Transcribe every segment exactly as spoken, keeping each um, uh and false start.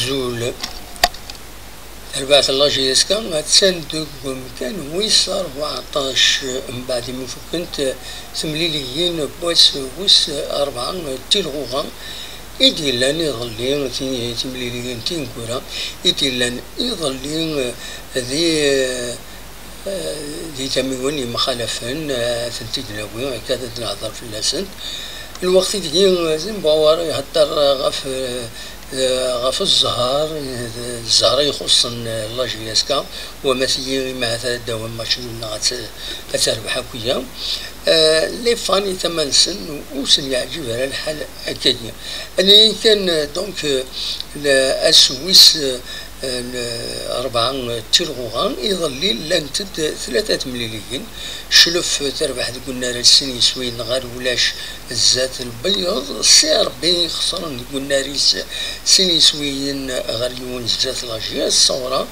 Azul. Tarbaɛt n la J S K attan deg umkan wis rbeɛṭac, mbeɛd imi fukkent temliliyin n wass wis rebɛa n tilɣuɣa i d-yellan iḍelli, ti-, timliliyin tineggura i d-yellan iḍelli di, di tamiwin yemxalafen, ad tent-id-nawi, akka ad nehder fell-asent. Lweqt ideg Zimbawer ihedder ɣef, ɣef zzher, zzher i ixuṣṣen la J S K, wama tigi, imahat ad d-awin match nul neɣ ad t-, ad terbeḥ akk-ya. Les fans i tama-nsen ur sen-yeɛǧib ara lḥal akkagi. Ad nini kan, donc, ass wis rebɛa n tilɣuɣa, iḍelli llant-d tlata temliliyin. Cclef terbeḥ deg unnar-is sin yiswiyen ɣer ulac zdat Lbeyyeḍ. C R B xesren deg unnar-is sin yiswiyen ɣer yiwen zdat la J S Ṣawra.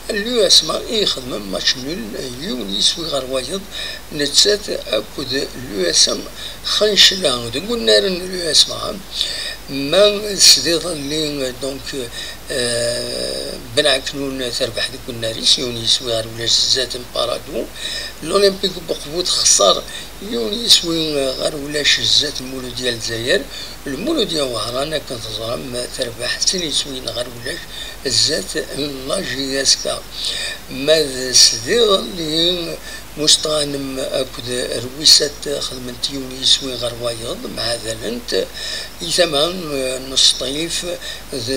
L'U S M A i ixedmen match nul, yiwen yiswi ɣer wayeḍ, nettat akked l'U S M Xencla deg unnar n l'U S M A. Ma s iḍelli, donc, Ben Ɛeknun terbeḥ deg unnar-is, yiwen yiswi ɣer ulac zdat n Paradou. L'Olympique Buqbu texṣer yiwen yiswi ɣer ulac zdat n Muludya Lezzayer. Lmuludya Wehran, akken teẓram, terbeḥ sin yiswiyen ɣer ulac zdat n la J S K. Ma d s iḍelli, Mustɣanem akked Rwisat xedment yiwen yiswi ɣer wayeḍ, mɛadalent. I tama n Sṭif, d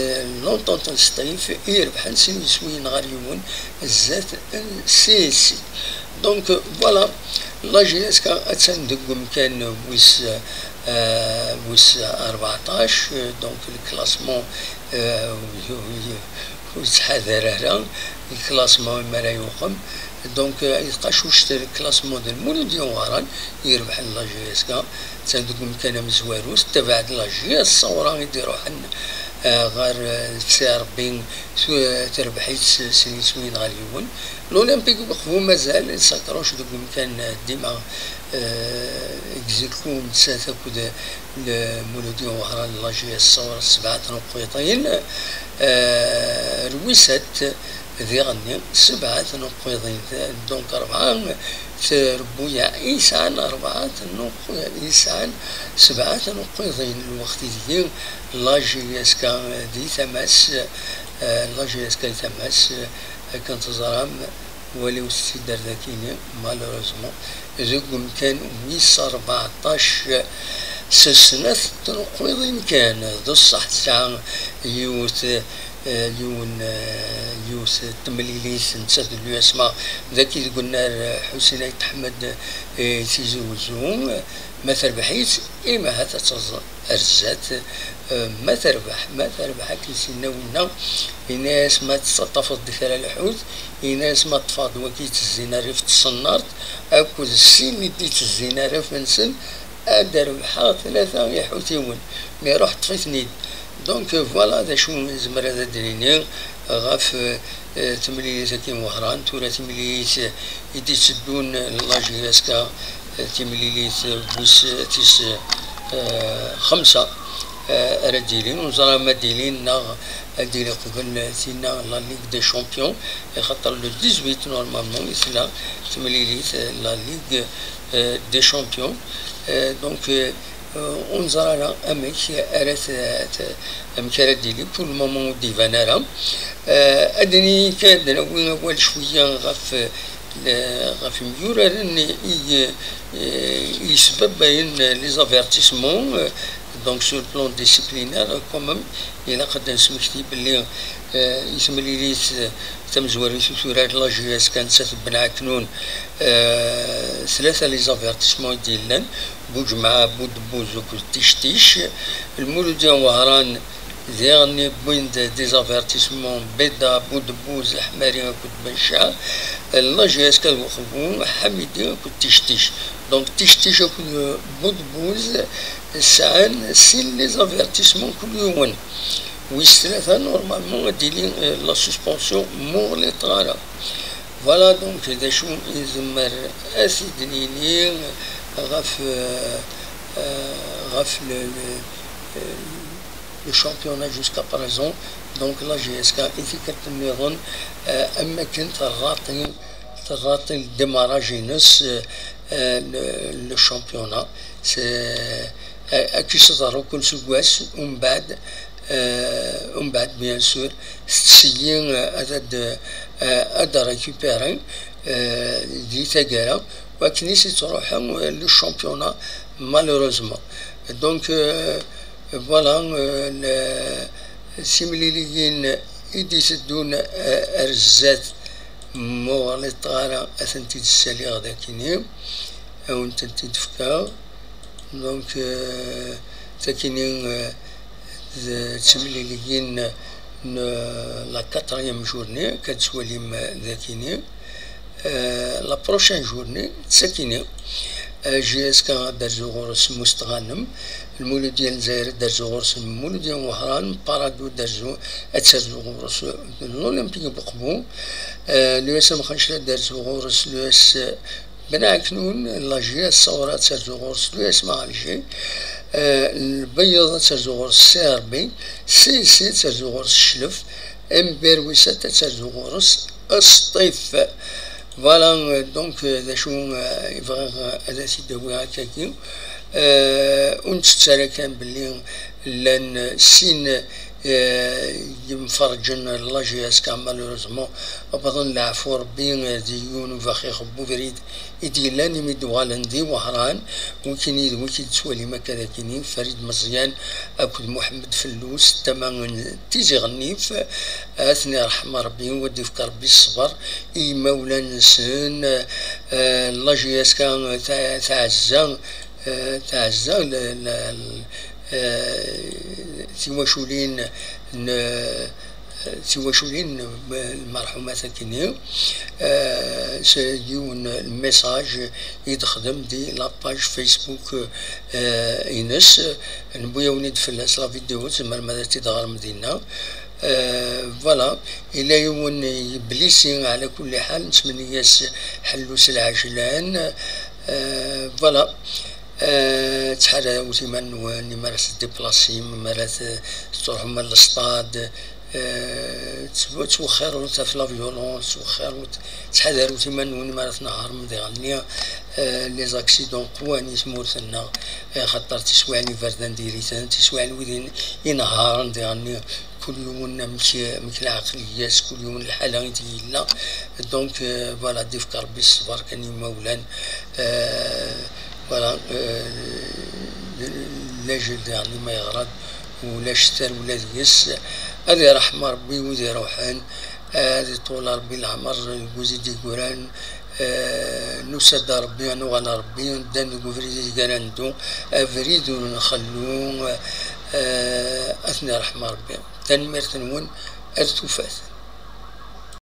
l'Entente n Sṭif i irebḥen sin yiswiyen ɣer yiwen zdat n C S C. Donc, voilà, la J S K attan deg umkan wis, euh, wis rbeɛṭac, donc le classement, euh, ur yettḥadar ara, le classement mi ara yuqem. Donc, euh, tqacuct le classement d Lmuludya Wehran i irebḥen la J S K, attan deg umkan amezwaru, tettabaɛ-d la J S Ṣawra i d-iruḥen, euh, ɣer, euh, C R B, tu-, terbeḥ-itt sin yiswiyen ɣer yiwen. L'Olympique Buqbu mazal, Sakruc deg umkan, euh, dima, euh, ex aequo, nettat akked Lmuludya Wehran, la J S Ṣawra, sebɛa tnuqqiṭin. Euh, Rwisat diɣenni sebɛa tnuqqiṭin. Donc, rebɛa trebbuyaɛ i sɛan, rebɛa tnuq-, i sɛan sebɛa tnuqqiṭin. Lweqt ideg la J S K di tama-s, euh, la J S K di tama-s, euh, akken teẓram, waliw s-id-ar dakini, malheureusement, deg umkan wis rbeɛṭac s snat tnuqqiḍin kan. D ṣṣeḥ, tesɛa yiwet, eh, yiwen, eh, yiwet n temlilit, nettat d l'U S M A, dagi deg unnar, eh, Ḥusin Ayt Ḥmed, eh, Tizi Wezzu, ma terbeḥ-itt, imahat ad taẓ ar zdat, eh, ma terbeḥ, ma terbeḥ, akken s-yenna winna, yenna-yas ma tettaṭṭafeḍ-d kra lḥut, yenna-yas ma ṭṭfeɣ-d wagi ittezzin ar rrif n tṣennart, akked sin i d-ittezzin ar rrif-nsen, ad d-rebḥeɣ tlata iḥutiwen, mi ruḥ ṭṭef-iten-id. Donc, voilà d acu nezmer ad d-nini ɣef, eh, temlilit-agi n Wehran. Tura timlilit, eh, i d-itteddun, la J S K, eh, timlilit, eh, wis, eh, tis, eh, xemsa, eh, ara d-ilin. Ur neẓri ma d-ilin neɣ ad d-tili qbel, eh, tinna la Ligue des Champions, axaṭer le dix-huit normalement i tella temlilit, eh, la Ligue, eh, des Champions. Eh, donc, eh, Eh, ur neẓri ara amek ara t-, t-, amek ara d-tili, pour le moment ur d-iban ara. Eh, ad nini kan, ad nawi awal cwiya ɣef, eh, ɣef yimyuraren i, eh, i yesbabbayen les avertissements, eh, donc sur le plan disciplinaire, quand même, ilaq ad d-nesmekti belli, eh, i temlilit, eh, tamezwarut i turar la J S K, nettat d Ben Ɛeknun, eh, tlata les avertissements i d-yellan. Buǧemɛa, Budebbuz akked Tictic. Lmuludya n Wehran diɣen wwin-d des avertissements, Beda, Budebbuz, Ḥmari akked Benca. La J S K d Uqbu, Ḥamidi akked Tictic. Donc Tictic akked Budebbuz sɛan sin les avertissements kul yiwen. Wis tlata, normalement, ad d-tili, euh, la suspension, m'ur ɣliṭeɣ ara. Voilà, donc, d acu i nezmer ad t-id-nini ɣef, euh, euh, ɣef le, le, euh, Le championnat jusqu'à présent, donc la J S K i tikkelt nniḍen, euh, am akken terraṭi, terraṭi le démarrage-ines, euh, euh, le, le championnat. C'est, euh, akka i s-iḍerru kul seggas, umbeɛd, euh, umbeɛd, bien sûr, tettseyi, euh, ad, ad, euh, ad récupérer, euh, di taggara, wakken i s-ittruḥu, euh, le championnat, malheureusement. Donc, euh, voilà, euh, le, timliliyin i d-iteddun, euh, ar zdat, m'uɣliṭ ara ad tent-id-ssaliɣ dakini, ad wen-tent-id-fkeɣ. Donc, euh, takini, euh, d timliliyin n la quatrième journée, akka tettwalim dakini. Euh, la prochaine journée, d takini. Euh, J S K ad d-terzu ɣur-s Mustɣanem, Lmuludya n Lezzayer ad d-terzu ɣur-s Lmuludya n Wehran, Parado ad d-terzu, ad terzu ɣur-s l'Olympique Buqbu, euh, l'U S M Xancel ad d-terzu ɣur-s l'U S Ben Ɛeknun, la J S Ṣawra ad terzu ɣur-s l'U S M Alger, euh, Lbeyyeḍ ad terzu ɣur-s C R B, C S C ad terzu ɣur-s Cclef, M B R Wisat ad terzu ɣur-s Sṭif. Voilà, euh, donc, euh, d acu, euh, i bɣiɣ, euh, ad as-id-awiɣ akkagi. Euh, ur nettett ara kan belli llan sin, euh, yemferrǧen n la J S K, malheureusement, wwḍen leɛfu Rebbi, euh, di yiwen ubaxix n ubrid i d-yellan imi d-uɣalen di Wehran, wikini d wiki d-tettwalim akka d akini, Farid Meẓyan akked Muḥemmed Fellus, tama n Tizi Ɣennif, ad ten-iṛḥem Rebbi, u ad d-ifk Rebbi ṣṣber i yimawlan-nsen, eh, la J S K ta-, tɛezza, eh, tɛezza l-, l-, l-, eh, tiwaculin n, tiwaculin n lmerḥumat akini, eh, s yiwen n message i d-texdem di la page Facebook, eh, ines. Newwi-awen-id fell-as la vidéo, tzemrem ad tt-id-ɣrem dinna. Eh, voilà, yella yiwen yeblisi, ɛla kulli ḥal, nettmenni-as ḥellu s lɛejlan. Eh, voilà. Eh, ttḥadaret iman-nwen, imi ara teddiplasem, imi ara t-, tettruḥem ar lestad, eh, ttw-, ttwexxirut ɣef la violence, ttwexxirut, ttḥadaret iman-nwen imi ara tnehhṛem diɣenni, eh, les accidents qwan i tmurt-nneɣ, eh, axaṭer tiswiɛin iberdan diri-ten, tiswiɛin wid in-, inehharen diɣenni, kul yiwen amek, amek lɛeqliya-s, kul yiwen lḥala i d-yella. Donc, euh, voilà, ad d-ifk Rebbi ṣṣber kan i yimawlan. Euh, voilà, euh, l'âge diɣenni ma yeɣra-d, ulac tarewla deg-s. Ad iṛḥem Rebbi wid iṛuḥen, ad iṭul Rebbi leɛmer deg wid i d-yeggran. Eh, nusa-d ar Rebbi, ad nuɣal ar Rebbi, ddan deg ubrid ideg ara neddu, abrid ur nxellu, eh, ad ten-iṛḥem Rebbi. Tanemmirt-nwen, ar tufat.